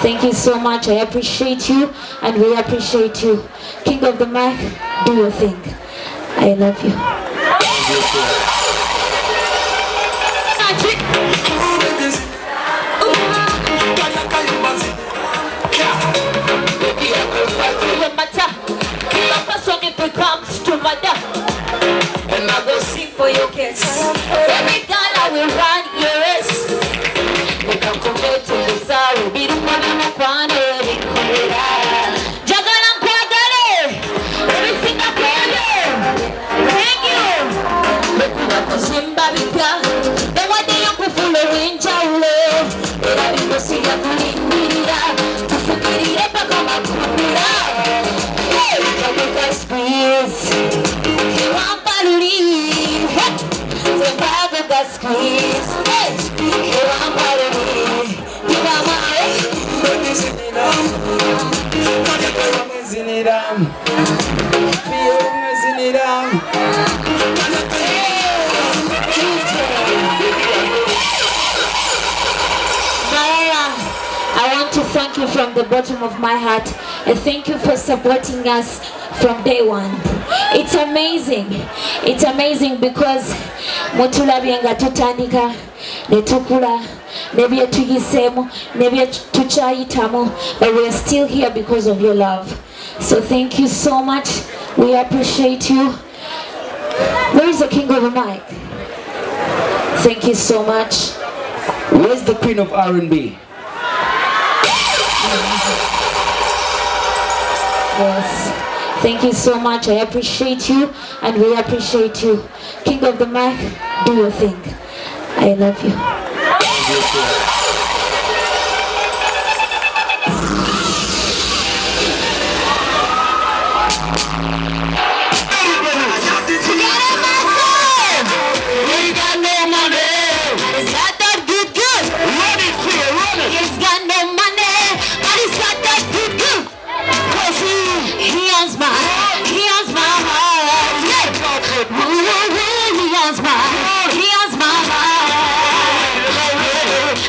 Thank you so much I appreciate you and we appreciate you King of the mic do your thing I love you. I want to thank you from the bottom of my heart and thank you for supporting us from day one. It's amazing. It's amazing because mutulabye nga tutandika ne tukula ne bye tuyiseemu ne bye tukyayitamu but we are still here because of your love. So thank you so much. We appreciate you. Where is the king of the mic? Thank you so much. Where's the queen of R&B? Yes. Thank you so much. I appreciate you and we appreciate you. King of the mic, do your thing. I love you.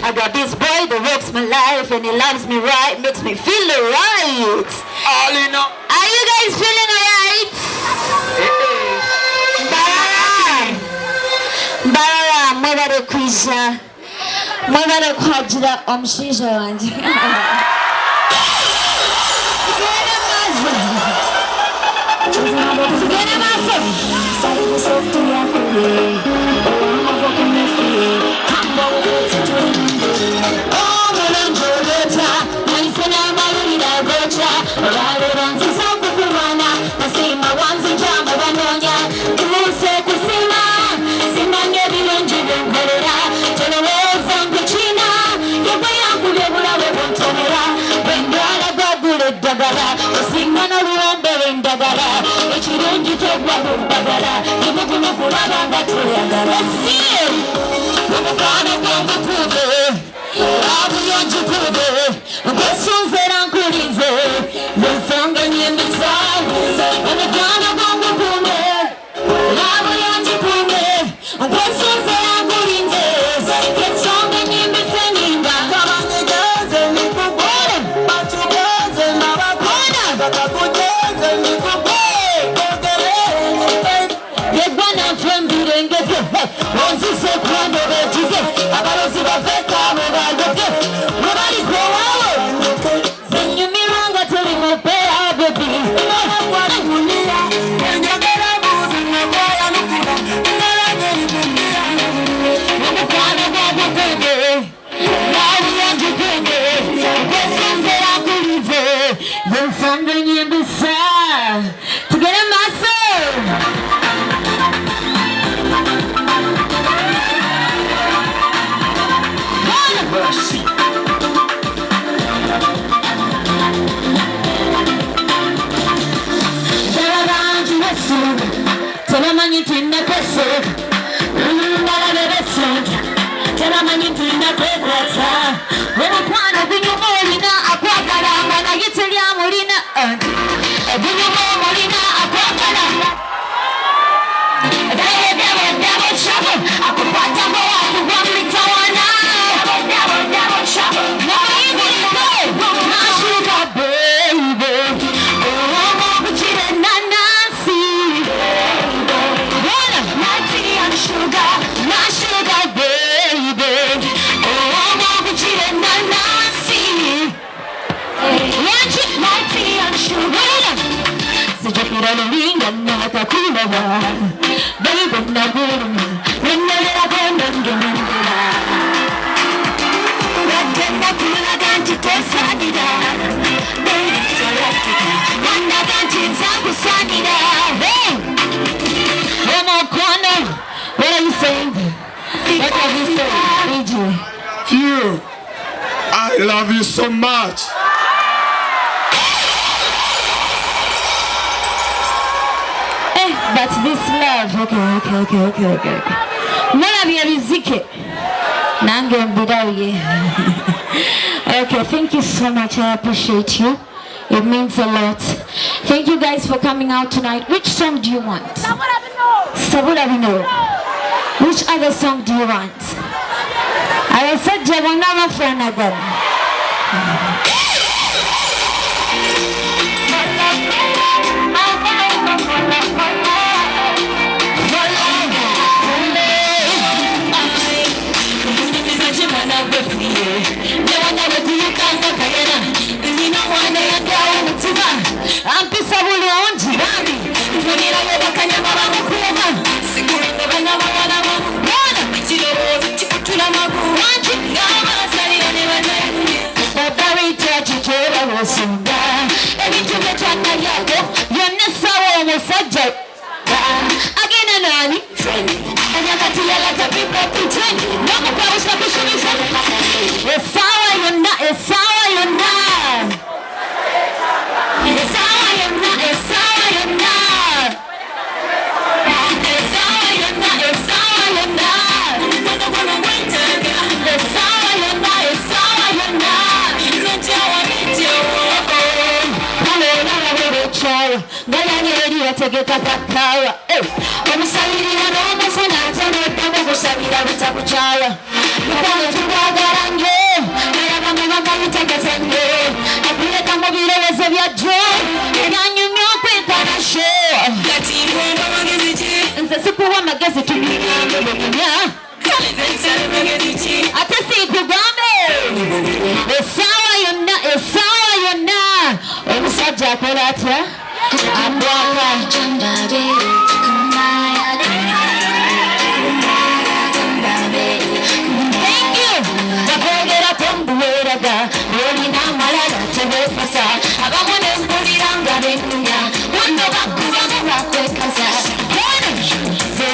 I got this boy that rocks my life and he loves me right, makes me feel alright. All in all. Are you guys feeling alright? Mbarara. Mbarara, mwebale kwija. Mwebale kuhagira omushaija wangye. Tugende maaso. Osinga n'oluwombe lw'endagala ekirungi kyogwa mu ddagala emugumu kulaba nga tweyagala omukwano gw'omukuube abuyongi kube nkwesunze era nkulinze ensonga nyembisa omukwano gw'omukuume abuyongi kube nkwesunze era nkulinze ensonga nyembisa enyimba onzise kwano betuge abalozi bavekaabo bayoge webaliko waawe zenyumirwa nga tuli mu peya bebi omukwano gw'obukuge nabuyonjikuge gwesinzera kulize yensonga enyimbisa tugere maaso. Tebamanyi nti nakese ndalabe besente tebamanyi nti nakwekwata omukwano gunyuma olina akwagala nga naye teryamulina gunyuma omulina akwagala akukwatako wakuwa mitawana. Nakulaba, baby, nakulaba, nenyogerako nange nendera. Wadde nakulaga nti tosaanira, baby, tolakika, wandaga nti nza kusaanira. Hey! Omukono, what are you saying? What have you said, DJ? You, I love you so much. Eh, but this love, okay. Mulabye ebizike nange mbirabye. Okay, thank you so much. I appreciate you. It means a lot. Thank you guys for coming out tonight. Which song do you want? Sabula Bino. Which other song do you want? Abasajja bonna bafaanagana. Ampisa bulungi bambi nfunirayo bakanyama bamukuuma sigulanga banabawala bamugwana kirowoozo kikutula magulu wangi ng'abasalira ne banayumya babayita kikyoba bosonga ebintu byetwanalyako byonna essaawa omusajja agenda nani essaawa yonna, essaawa yonna, essaawa yonna, essaawa yonna, essaawa yonna, essaawa yonna, essaawa yonna, essaawa yonna. Nga eri bategeka kakaawa omusabirira n'omufuna ate n'oddamu gusabira butakukyawa. Mukwano tugwagala nnyo naye abamu bagayitegeza nnyo akuleka mu birowoozo bya jjo ebyanyumya okwekana sho. Nze sikuwa magezi, tunyumya ate siikugambe. Essaawa yonna, essaawa yonna omusajja akola atya? Ambwaka. Thank you. Bakwogerako mbuweeraga lwolina amalala tebeefasa abamu ne mpulira nga bennunya wanno bakubamu bakwekaza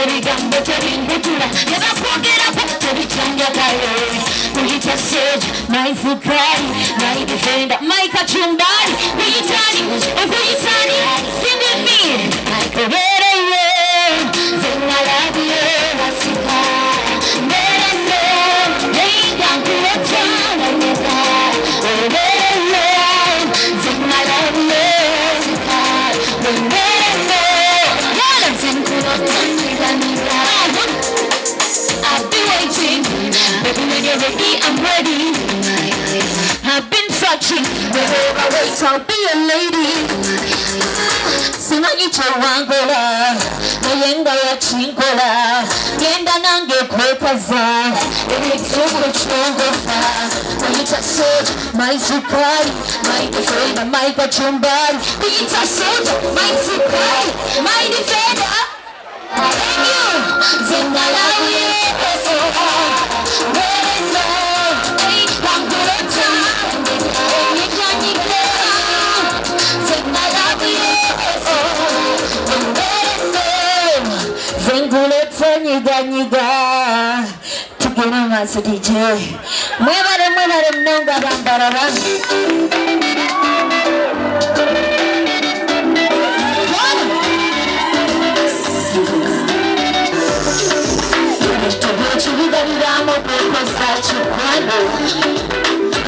ebigambo tebinkutula ne bakwogerako tebikyanjagayo. Kuyita soja, my sukari, my defender, my kachumbari. Kuyitani, okuyitani, sing with me. Obeereyo zenalabye basika mbeereno neyinga nkulota nanyega. Obeereyo zenalabye basika mbeereno zenkulota nyiganiga. I've been waiting, baby, when you're ready, I'm ready. I've been searching, wherever wait, I'll be a lady. Simanyi kyewankola naye nga yakinkola genda nange kwekaza ebituufu kyongofa. Kuyita soja, my sukari, my defender, my kachumbari. Kuyita soja, my sukari, my defender. Thank you. Zinalawi esoka Berendo Bangulota Enyikanyike Zinalawi esoka Berendo Zengulota nyiganyiga. Tugenda maaso. DJ, mwebale, mwebale munonga bambarara. Ekibuga bibaamu okwekoza kikwano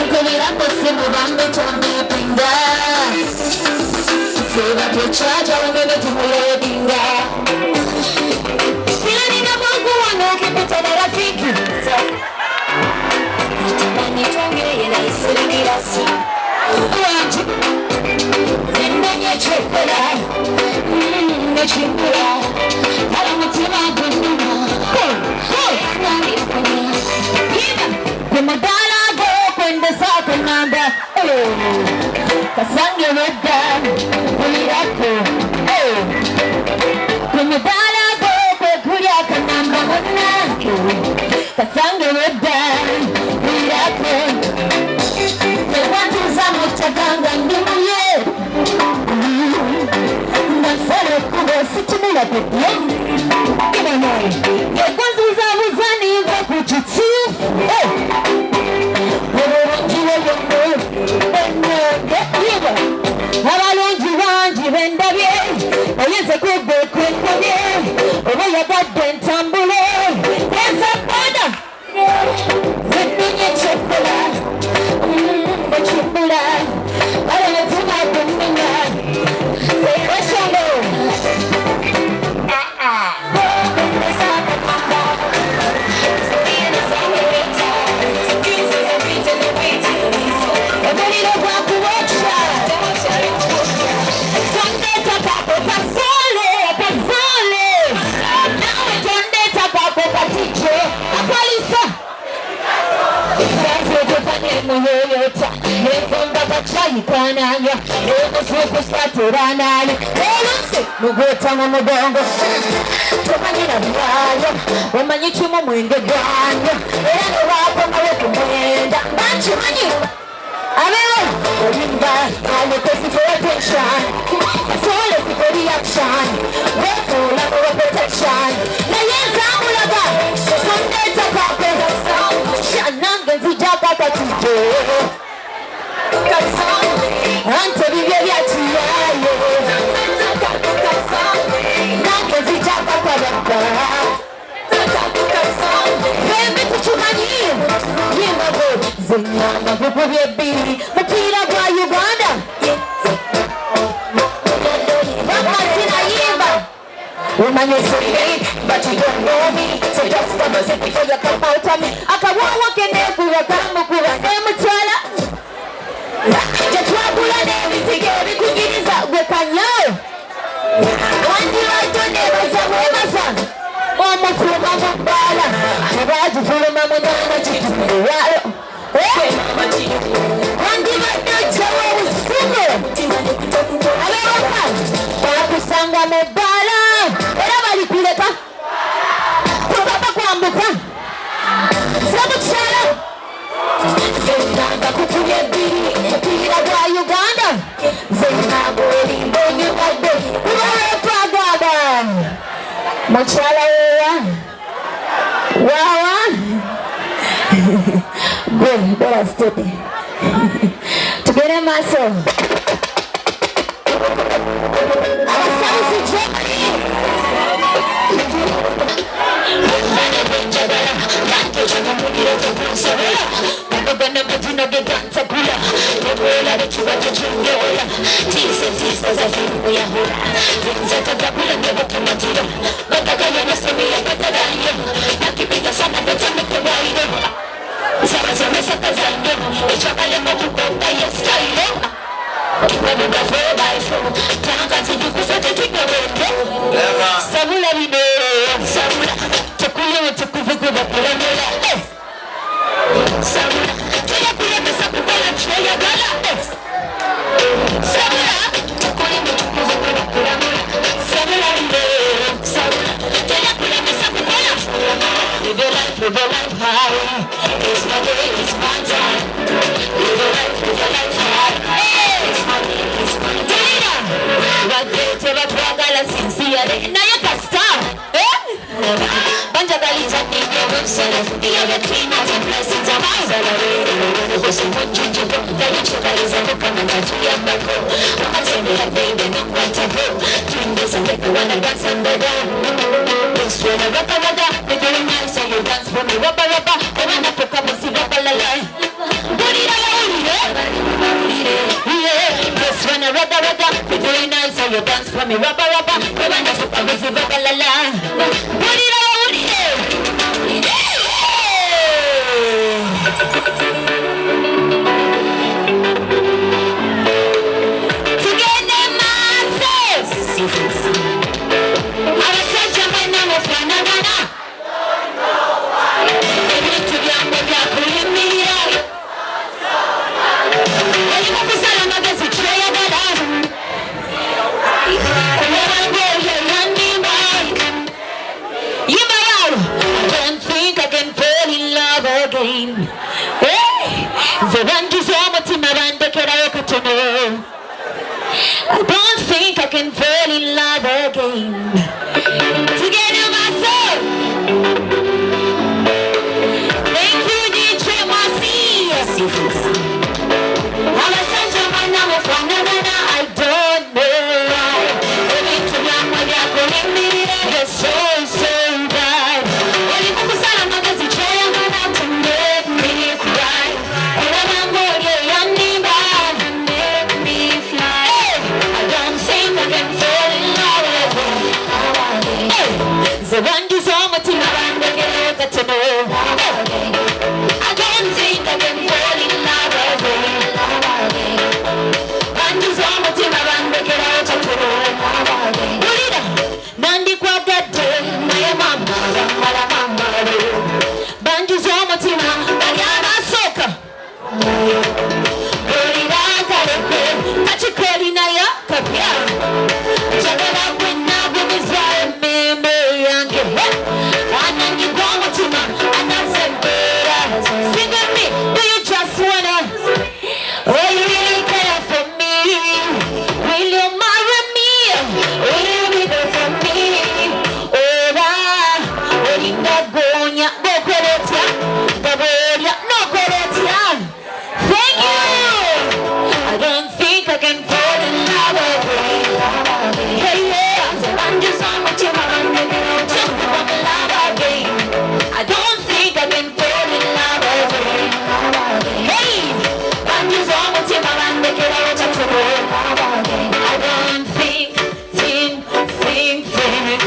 nkubirako simu bambi tombipinga seba tekyaja umeme tumuledinga kila ninapokuwa ukipita na rafiki natamani tuongee na isirikirasi wanji nendanye kyokola nekimbula kala mutima gunuma ku mudaala gwokwendesa kuŋŋamba kasange wedda kulirako. Omudaala gwo kwe kuli akanamba munnange kasange lwedda lirako Tewantuuza mu ttaka nga ndi muye nga nsala ekkubo situnula ku ddyo Ekunzibuzabuza ninva ku kituufu Obulungi bwo bwonna bannange yiba Abalungi bangi be ndabye naye nze ku ggwe kwe nkomye Oba oyagadde ntambule Ngenze boda Nnonye ky'okola Bwe kimbula Kale omutima gunnumya Wesongo Omuliro gwakuwokya Tondeeta kako kasole kasole Nawe tondeeta kako katijjo akalisa Nemuyoyota nenfumba kacayi kananywa nemuzukusa teranayo olusi mugweta mu mugongo tomanyi na byayo omanyi kimu mwenge gwanywa era newakomawo ku mwenda bankimanyi abewo olimba alekosi for attention solesi for reaction wefuula for protection naye nzamulaga sondeeta kako nange nzija kakatijjo anti ebibyo byakiyayo nange nzija kakabaka fembi tukimanyi yimbago zenyama gukubye ebbiri mupiira gwa Uganda bamazina yimba Woman, you see me, but you don't know me. So just come and say before you come out of me. Akawawa kenekuba kamukuba nemutwala tetwagula n'ebizigo ebikunyiriza gwe kanyo wandibadde nebaza mwebaza omufuuma mu bbaala tebagifuluma munaana kituwaayo wandibadde ojjawo obusungu abewaka bakusanga mu bbaala era balikuleka tobaba kwambuka semukyalo zenanga kukubya ebbiri mupiira gwa Uganda zenanga olimba onyumadde kubaletwagamba mukyala wewa wawa gwe bera steady tugende maaso abasabuzi gyemuli Sabula bino sabula tekuli otukuvukuba kulamula sabula teyakulemesa kukola kyoyagala sabula tekuli mutukuvukuba kulamula sabula bino sabula teyakulemesa kukola. Live your life, live your life high. It's my day, it's my time. Live your life, live your life high. It's my day, it's my time. Wadde tebatwagala sincerely naye kasita banjagaliza Dance for me, rubber, rubber, rubber, la la. Mpulira bawulire. Tugende maaso. Abasajja mwenna mufaanagana. Ebintu byammwe byakuyimirira. Olina kusala amagezi kyoyagala. Olaba ng'oyo yannimba. Bandekerayo katono. I don't think I can fall in love again. Tugende maaso. Thank you, DJ Masi. Abasajja banamufaanagana, I don't know why. Ebintu byammwe byakulimirira, you're so, so bad. Oli mu kusala amagezi ky'oyagala to make me cry. Olaba ng'oli eyannimba, make me fly. Hey, I don't think I can fall in love again. Hey, nze banjuza omutima bandekerayo katono. Hey, I don't think I can fall in love again. Banjuza omutima bandekerayo katono. Wulira, nandikwagadde naye mama bamala mamalo. Banjuza omutima bali abasooka. Mpulira nkaleke kakikolinayo kapya. Njagala gwe nagumiza emmeeme yange. Ananyigwa omutima anaze embeera. Sing with me, do you just wanna? Oh, you really care for me? Will you marry me? Will you be there for me? Oba olinga gonya ng'okola otya nga bw'olya n'okola otya. Thank you. I don't think I can fall in love again. Hey, yeah. Just fall in love again. I don't think I can fall in love again. Hey, banjuza omutima bandekerawo katono. I don't think, think, think, think.